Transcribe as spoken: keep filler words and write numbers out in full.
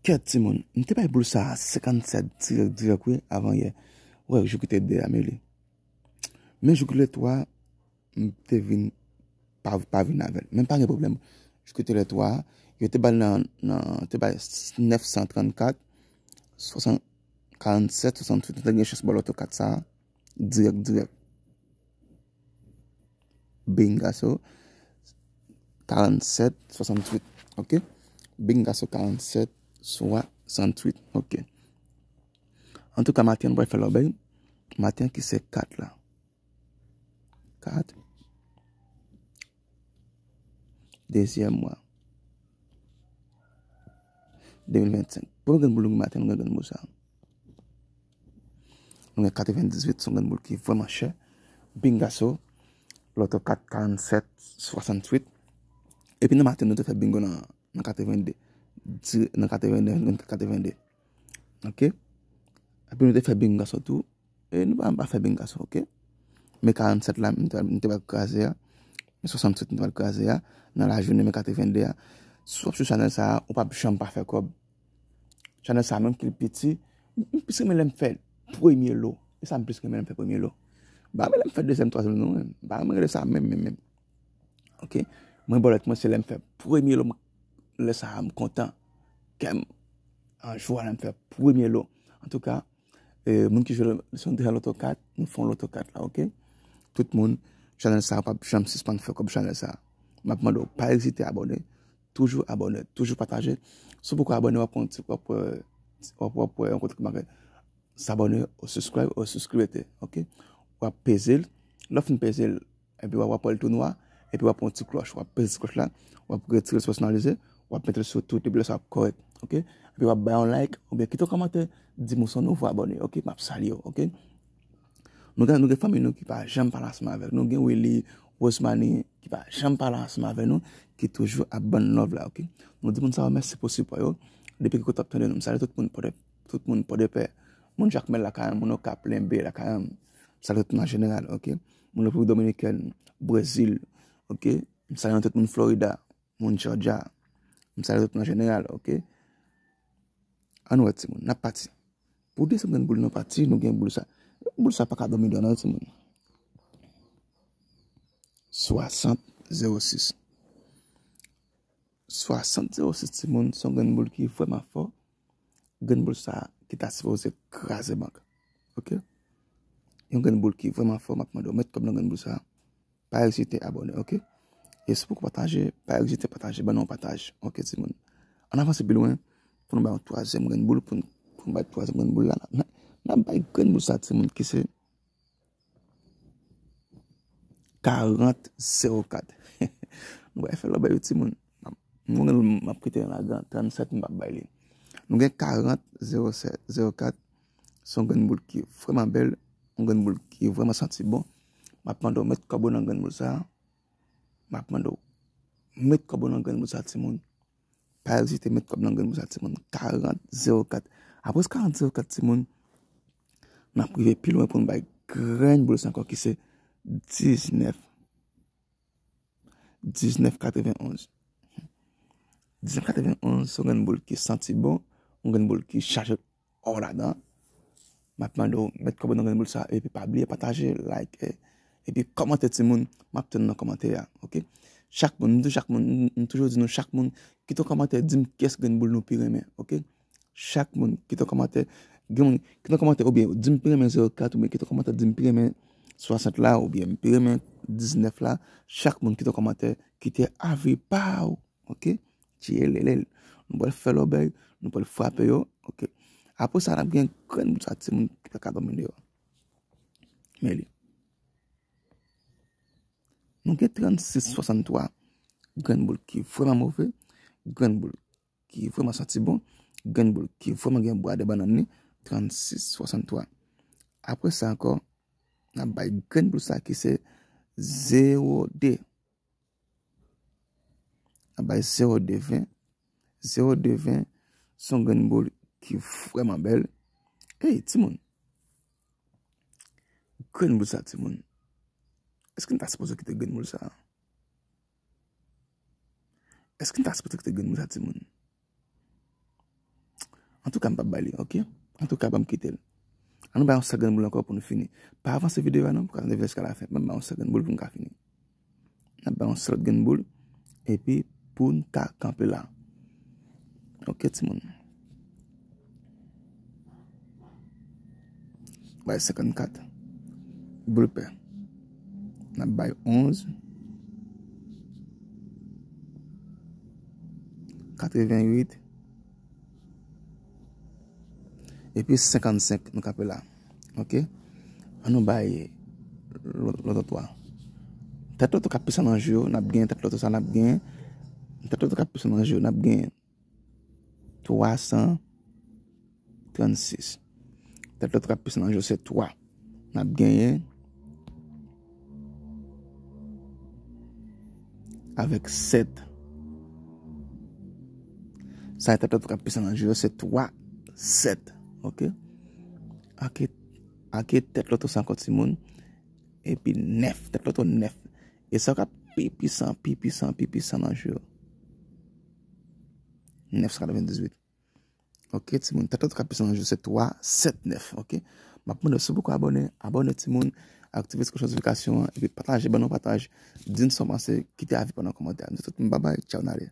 Kèt timoun, m te bay boul sa a senkannsèt dirèk dirèk wi, avan yè. Wè, jou ki te de a, men li. Men jou ki le twa, m te vin pa, pa vin avè l. Men pa gen pwoblèm. Jou ki te le twa, yo te ba l nan, nan, te bay nèf san trannkat, swasann, karannsèt, swasanntuit. M te gen chans ba w loto kat sa a, dirèk dirèk. Bingaso, karannsèt, swasanntuit. Ok? Bingaso, karannsèt, swasanntuit. Ok. Antouka, maten an, nou pral fè lòbèy. Maten an ki se kat la. Kat. Dezyèm mwa. De mil vennsenk. Premye grenn boul nou gen maten, nou gen grenn boul sa. Nou gen katrevenndizwit, se yon grenn boul ki vrèman chè. Bingaso, loto kat, karannsèt, swasanntuit. Epi nan maten, nou te fè bingo nan, nan katrevennde. Di, nan katrevennde, nan katrevennde. Ok? Epi nou te fè bingaso tou. E nou pa, pa fè bingaso, ok? Men karannsèt la, m te, m te pral kraze a. Men swasanntuit, m te pral kraze a. Nan lajounen, men katrevennde a. Si w ap swiv chanèl sa a, ou p ap janm pa fè kòb. Chanèl sa a, menm ke l piti, m, m plis renmen lè m fè premye lo. E sa m plis renmen lè m fè premye lo. M pa renmen lè m fè dezyèm, twazyèm lo, non, menm. M pa renmen rele sa menm, menm, menm. Ok? Mwen, bòlèt mwen, se lè m fè premye lo, m, lè sa a, m kontan. Kè m an jwa lè m fè premye lo. Antouka, e, moun ki jwe, si w deja loto kat, nou fè yon loto kat la, ok? Tout moun, chanèl sa a p ap janm sispann fè kòb chanèl sa a. M ap mande w, pa ezite abòne, toujou abòne, toujou pataje. Si w poko abòne, w ap wè yon ti, w ap wè, w ap, w ap wè yon kote ki make s'abonner ou subscribe ou subscribe, ok? W ap peze l. Lè w fin peze l, epi w ap, w ap wè l tou nwa, epi w ap pran yon ti klòch, w ap peze ti klòch la, w ap retire l sou pèsonalize, w ap mete l sou tout, epi lè sa w ap kòrèk, ok? Epi w ap bay yon like, oubyen kite yon kòmantè, di m ou se yon nouvo abòne, ok? M ap salye w, ok? Nou gen, nou gen fanmi nou ki pa janm pale ansanm avèk nou, gen Willy, Rosemary, ki pa janm pale ansanm avèk nou, ki toujou ap ban n love la, ok? Nou di moun sa yo mèsi pou sipò yo. Depi ki kote w ap tande nou, m salye tout moun Pòdepè, tout moun Pòdepè. Moun Jakmèl lakay mwen, moun Okap, Lenbe lakay mwen. M salye tout moun an jeneral, ok? Moun Repiblik Dominikèn, Brezil, ok? M salye tout moun Florida, moun Georgia. M salye tout moun an jeneral, ok? Ann wè timoun, n ap pati. Pou desanm grenn boul nou pati, nou gen boul sa. Boul sa pa ka dòmi dò non timoun. Swasant zewo sis. Swasant zewo sis timoun, se yon grenn boul ki vrèman fò. Grenn boul sa ki ta sipoze kraze bank. Ok? Yon grenn boul ki vrèman fò, m ap mande w met kòb nan grenn boul sa. Pa ezite abòne, ok? E si w poko pataje, pa ezite pataje, ban nou yon pataj, ok timoun? Ann avanse pi lwen, pou nou bay yon twazyèm grenn boul, pou n, pou n bay twazyèm grenn boul la. N ap, n ap bay grenn boul sa timoun ki se karant zewo kat. Nou pral fè lòbèy wi timoun. M ap kite yon ladan, trannsèt m p ap bay li. Nou gen karant zewo sèt, zewo kat. Se yon grenn boul ki vrèman bèl, yon grenn boul ki vrèman santi bon. M ap mande w met kòb ou nan grenn boul sa. M ap mande w met kòb ou nan grenn boul sa timoun. Pa ezite met kòb nan grenn boul sa timoun. Karant zewo kat. Apre karant zewo kat timoun, n ap rive pi lwen pou n bay grenn boul sa ankò ki se diznèf. Diznèf katrevenonz. Diznèf katrevenonz se yon grenn boul ki santi bon, yon grenn boul ki chaje ò ladan. M ap mande w met kòb ou nan grenn boul sa, epi pa bliye pataje, like, epi kòmante timoun, m ap tann nan kòmantè a, ok? Chak moun, m di chak moun, m, m toujou di nou chak moun, kite yon kòmantè, di m kiyès grenn boul nou pi renmen, ok? Chak moun kite yon kòmantè, gen moun kite yon kòmantè, oubyen di m pi renmen zewo kat, oubyen kite yon kòmantè, di m pi renmen swasant la, oubyen m pi renmen diznèf la. Chak moun kite yon kòmantè, kite avi pa w, ok? Tiyelelel. Nou pral fè lòbèy, nou pral frape yo, ok? Apre sa, n ap gen grenn boul sa timoun ki pa ka dòmi deyò. Men li. Nou gen trannsis swasanntwa, grenn boul ki vrèman move, grenn boul ki vrèman santi bon, grenn boul ki vrèman gen bwa de bannann li, trannsis swasanntwa. Apre sa ankò, n ap bay grenn boul sa ki se zewo de. N ap bay zewo de ven. Zewo de ven, se yon grenn boul ki vrèman bèl. Ey, timoun. Grenn boul sa, timoun. Èske n ta sipoze kite grenn boul sa? Èske n ta sipoze kite grenn boul sa, timoun? Antouka, m p ap ba li, ok? Antouka, ban m kite l. An nou bay yon sèl grenn boul ankò pou nou fini. Pa avanse videyo a non, pou ka rive jiska lafen. Ban m bay yon sèl grenn boul pou m ka fini. N ap bay yon sèl lòt grenn boul. Epi pou n ka kanpe la. Ok, timoun. Bay senkannkat. Boul pè. N ap bay onz. Katrevenwit. Epi senkannsenk, nou kanpe la. Ok? An nou bay lòt, lòt twa. Tèt loto k ap pise nan jou yo, n ap gen tèt loto sa, n ap gen tèt loto k ap pise nan jou yo, n ap gen twa san trannsis. Tèt loto k ap pise nan jou yo se twa. N ap genyen avèk sèt. Sa e tèt loto k ap pise nan jou yo se twa, sèt. Ok? Ake, ake tèt loto sa ankò timoun. Epi nèf, tèt loto nèf. E sa k ap pi pisan, pi pisan, pi pisan nan jou yo. Nèf san katrevendizuit. Ok, timoun, tèt loto k ap pisan nan jou se twa, sèt, nèf, ok? M ap mande w si w poko abòne, abòne timoun, aktive ti kloch notifikasyon an, epi pataje, ban nou pataj, di n sa w panse, kite avi pandan kòmantè a. Nou tout, babay, tchaw, n ale.